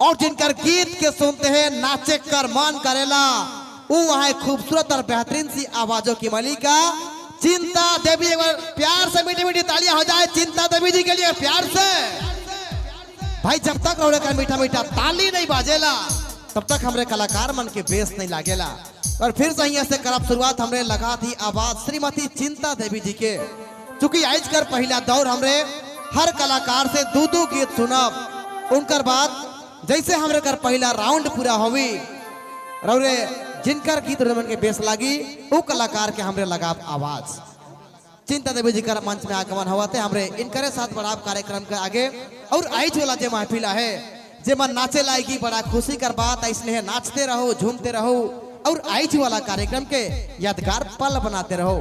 और जिनकर गीत के सुनते हैं नाचे कर मन करेला, वो वहाँ खूबसूरत और बेहतरीन सी आवाजों की मालिका चिंता देवी। एक बार प्यार से मीठी मीठी तालियां हो जाए चिंता देवी जी के लिए प्यार से। भाई, जब तक रौड़े का मीठा मीठा ताली नहीं बाजेला, तब तक हमरे कलाकार मन के बेस नहीं लागेला। और फिर से यहाँ से करब शुरुआत। हमरे लगा थी आवाज श्रीमती चिंता देवी जी के। चूंकि आज कर पहला दौर हमरे हर कलाकार से दो दो गीत सुनब, उनकर बाद जैसे हमरे कर पहला राउंड पूरा होवी, रौरे जिनकर गीत मन के बेस लागी, वो कलाकार के हमरे लगाब आवाज। चिंता देवी जी कर मंच में आगमन हुआ थे, हमरे इनकरे साथ बढ़ाव कार्यक्रम के आगे। और आइज वाला जे महफिल है, जे मन नाचे लाएगी, बड़ा खुशी कर बात, इसलिए नाचते रहो, झूमते रहो और आइज वाला कार्यक्रम के यादगार पल बनाते रहो।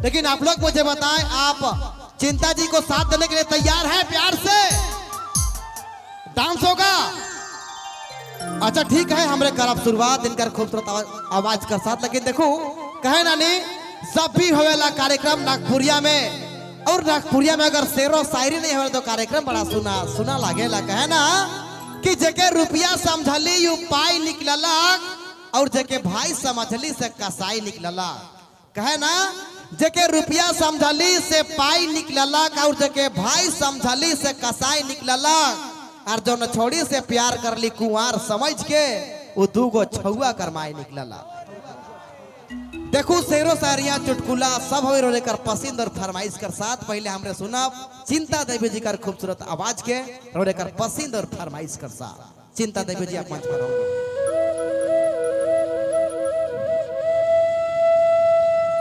लेकिन आप लोग मुझे बताएं, आप चिंता जी को साथ देने के लिए तैयार हैं? प्यार से डांस होगा। अच्छा, ठीक है, हमरे करब शुरुआत इनकर खूबसूरत आवाज के साथ। लेकिन देखो, कहे नानी, जब भी होवेला कार्यक्रम नागपुरिया में और नागपुरिया में अगर शेरो शायरी नहीं होवे तो कार्यक्रम बड़ा सुना सुना लागेला। कहे ना कि जेके रुपया समझली you पाई निकलला और जेके भाई समझली से कसाई निकलला। कहे ना, जेके रुपया समझली से पाई निकलला और जेके भाई समझली से कसाई निकलला और जो न छोड़ी से प्यार करली कुंवार समझ के, वो दूगो छुआ करमाई निकलला। देखो, शेरो शायरिया, चुटकुला सब हो रोने कर पसंद और फरमाइश कर साथ। पहले हमरे सुना चिंता देवी जी कर खूबसूरत आवाज के रोने कर पसंद और फरमाइश कर साथ। चिंता देवी जी, आप मंच पर होंगे।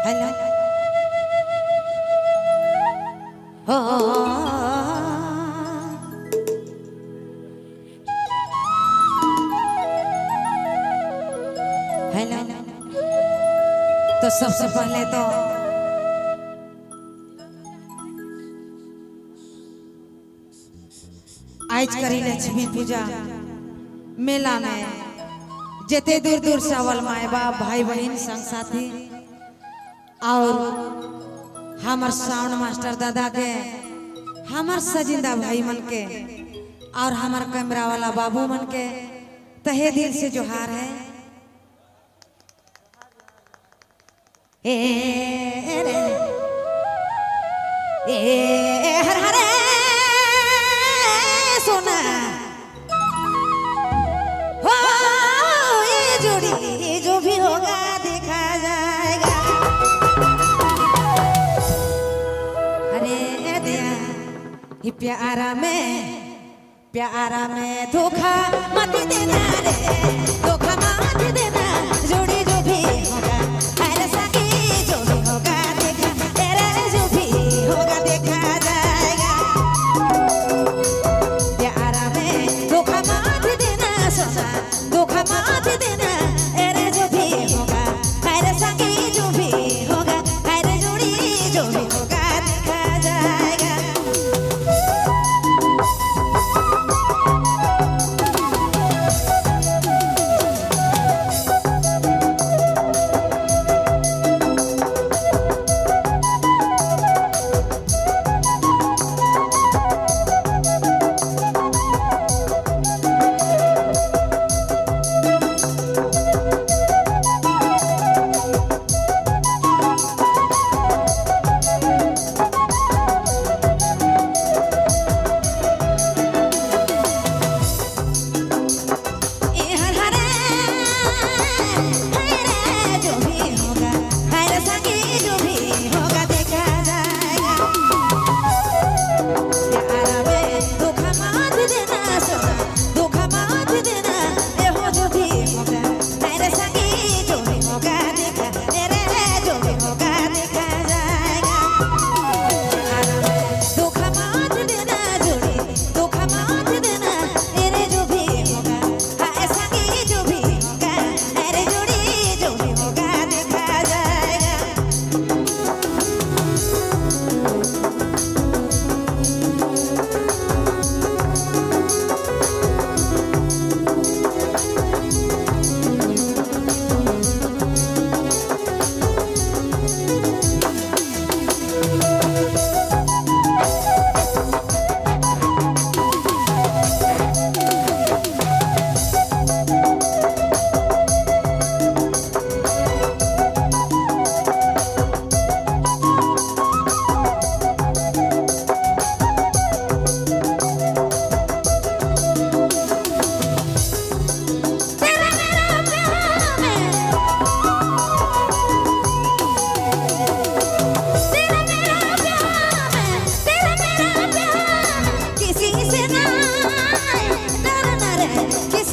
हेलो हो। हेलो। तो सबसे पहले तो आज करी लक्ष्मी पूजा मेला में जेते दूर दूर से अवल माए बाप, भाई बहन, संग साथी और हमार साउंड मास्टर दादा के, हमार सजिंदा भाई मन के और हमार कैमरा वाला बाबू मन के तहे दिल से जोहार है। ए रे ए हर हरे सोना हो, ये जोड़ी जो भी होगा देखा जाएगा। अरे दिया ये प्यारा में धोखा मत देना रे, धोखा मत देना। जोड़ी जो भी होगा, अरे सखी, जो भी होगा देखा, तेरे जो भी होगा देखा जाएगा। प्यारा में धोखा मत देना सोना, धोखा मत देना। अरे जो भी होगा, अरे सखी, जो भी होगा, अरे जोड़ी जो भी होगा देखा जाएगा। कि